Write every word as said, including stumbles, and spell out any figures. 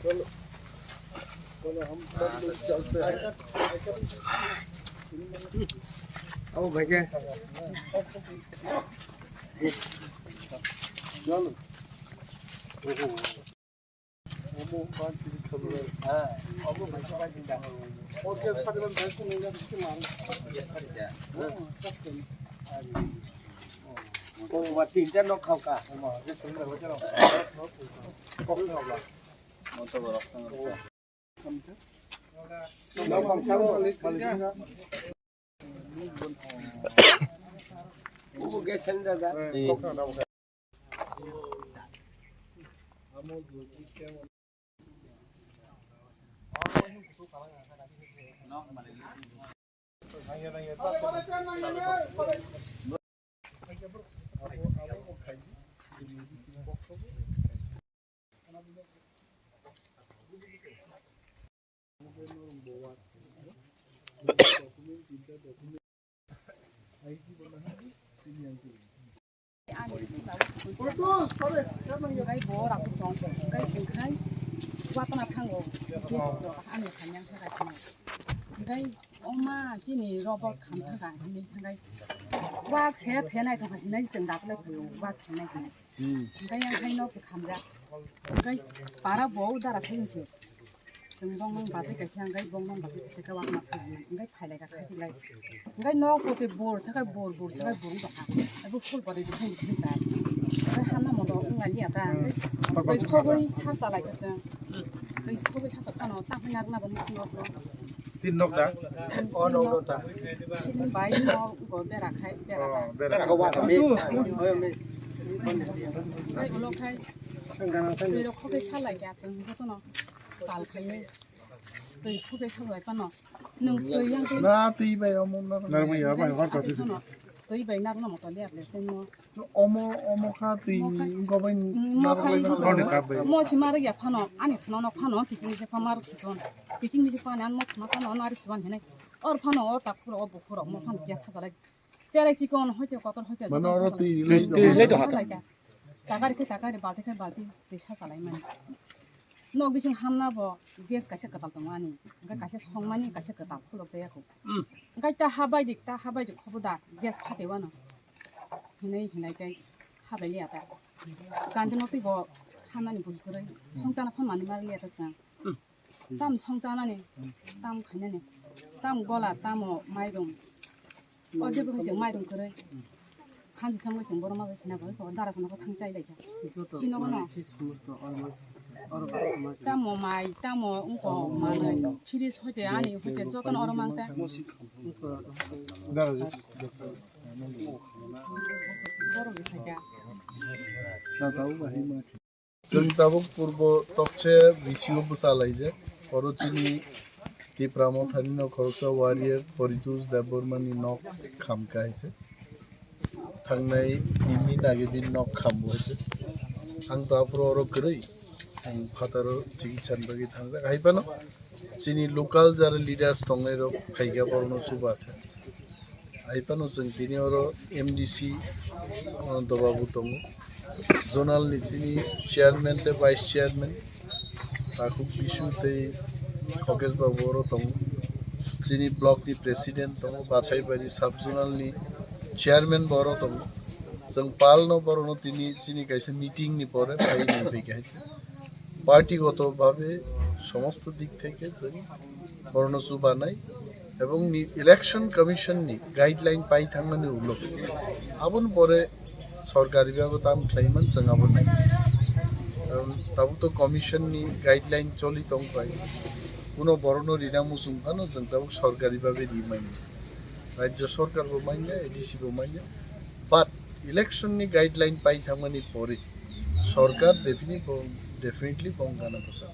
चलो, चलो, हम सब लोग चलते हैं। अब भैया। चलो। Ani tei bai bo rok tong, tei singkhai watana thango, ani thanyang thangkai sini. Tei oma chini robo kham thangka hinwi thangkai. Wa se phenai tongkha hinwi chwng daklai phuru wa phenai hinwi. Tei yang hai nok se khamjak. Tei para bo dara sai se. Chwng bongmong bachai kaisa, hwnkhe bongmong bachai kaisa khe watna phailaina, hwnkhe phailaika khaichilai. Hwnkhe nok poti bor sakha, bor, bor sakha, bor wng tongkha. Abo phul pori di phul phul chai. Hwnkhe hama moto wng lai liya ta. Twi khogwi sa chalai kha chwng. Twi khogwi sa chak phano, ta hwnwi narwkna bo muchungo phano. Tin nok da? O nok da. Siling bai nok go bera khai, bera khai. Bera khai. Hwnkhe ulo khai. Twi rok khogwi sa lai kha chwng jotono. Tal khainai. Twi khogwi sajlai phano. Nwng twi yang twi. Na twi bai omo na. Narwkmani ya bai hor kasi. Phano. Twi bai narwkna moto liya ble tengmo. Omo, omo kha twi. Omo kha. Wngkha bai narwk bai. Mo si marwk ya phano. Ani phano no phano kiching se pha marwk si ton. Kiching se phano an mo phano phano no ari suan hene. Or phano o tak phuro o bukhuro mo phano kya sajalai. Cherai chikon hoite kotor hoite. Mane oro twi lai. Twi lai to haka. Takari khe takari, balti khe balti, twi sa chalai mani. Nok bising hamna bo gas kaisa kwtal tongo ani. Hwnkhe kaisa songmani, kaisa kwtal khulok jaya kho. Hwnkhe ta habai di, ta habai di khobo da gas phate wano. Hinai hinai kai habai liya ta. Kandi no twi bo hamnani buji kwrwi. Songchana phano manwi mar liya ta chwng. Tam songchanani, tam khainani, tam gola, tamo mairung. O jebo hai chwng mairung kwrwi. Thamchi thamwi chwng borok ma bai sina bai kho, dara sana kho thang chai lai kha. Joto. Sino kono. Tamo mai, tamo wngko manwi. Fridge hoite ani hoite jotono oro mankha. Dara. Borok ni khaikha. Sata o bahai ma. Chwng tabuk purbo tokse V C O bwsa laijak, oro chini Tipra Mothani no khoroksa warrior Paritosh Debbarma ni nok kham kaisa. Thangnai nini nagini nok kham bo hai. Ang to aphuru oro kwrwi, ang phataro chikitsa ni bagwi thangjak. Hai phano chini local jara leaders tongnai rok phaikha borokno chuba kha. Hai phano chwng tini oro M D C, uh, Dobabu tongo. Zonal ni chini chairman tei vice chairman, Takhuk Bisu tei Khokesh Babu oro tongo. Chini block ni president tongo, Bachaibari sub zonal ni chairman bo oro tongo. Chwng pal no borok no tini chini kaisa meeting ni pore phai nai phai kha hai. Party goto bhabe somosto dik theke chwng borokno chubanai ebong ni election commission ni guideline pai thangmani ulo aboni pore sorkari bhabe tam khlaiman chwng abo nai. Karon tabuk to commission ni guideline choli tong pai, kuno borokno rina muchung phano chwng tabuk sorkari bhabe rimani, rajya sorkar bo manya, A D C bo manya, but election ni guideline pai thangmani pore sorkar definitely bo, definitely bong gana bwsa.